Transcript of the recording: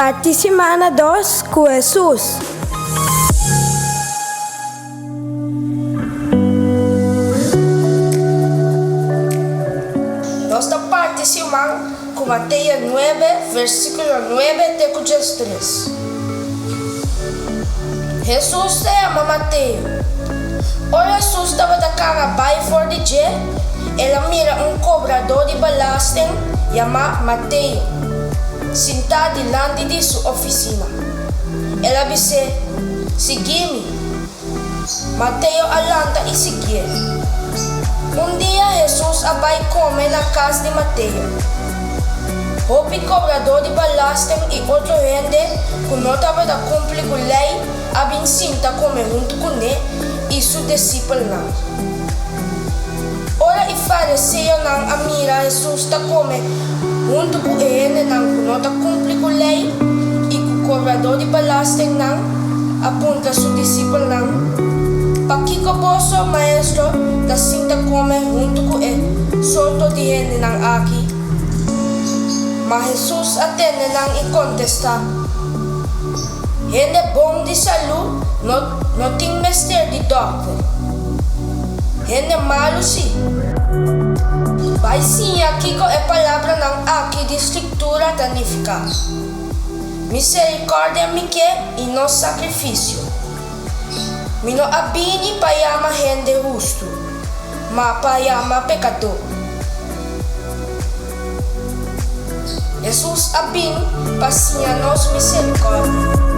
Parti simana dos ku Hesus. Nos ta parti siman ku Mateo nuebe, versíkulo nuebe te ku diestres. Hesus ta yama Mateo. Ora Hesus tabata kana bai for di dje, el a mira un kobradó di belasting yamá Mateo sintá dilanti di su ofisina. El a bis'é, Sigui mi. Mateo a lanta i siguié. Un dia Hesus a bai kome na kas di Mateo. Hopi kobradó di belasting i otro hende ku no tabata kumpli ku Lei a bin sinta kome huntu kuné i su disipelnan. Ora e fariseonan a mira Hesus ta kome huntu ku e hendenan ku no ta kumpli ku Lei i ku kobradó di belastingnan, a puntra su disipelnan, Pakiko boso, Maestro, ta sinta kome huntu ku e sorto di hendenan aki? Ma Hesus a tende nan i kontestá, Hende bon di salú no no tin mester di dòkter. Hende malu sí. Bai siña kiko e palabranan aki di Skritura ta nifiká, Miserikòrdia mi ke i no sakrifisio. Mi no a bini pa yama hende hustu, ma pa yama pekadó. Hesus a bin pa siña nos miserikòrdia.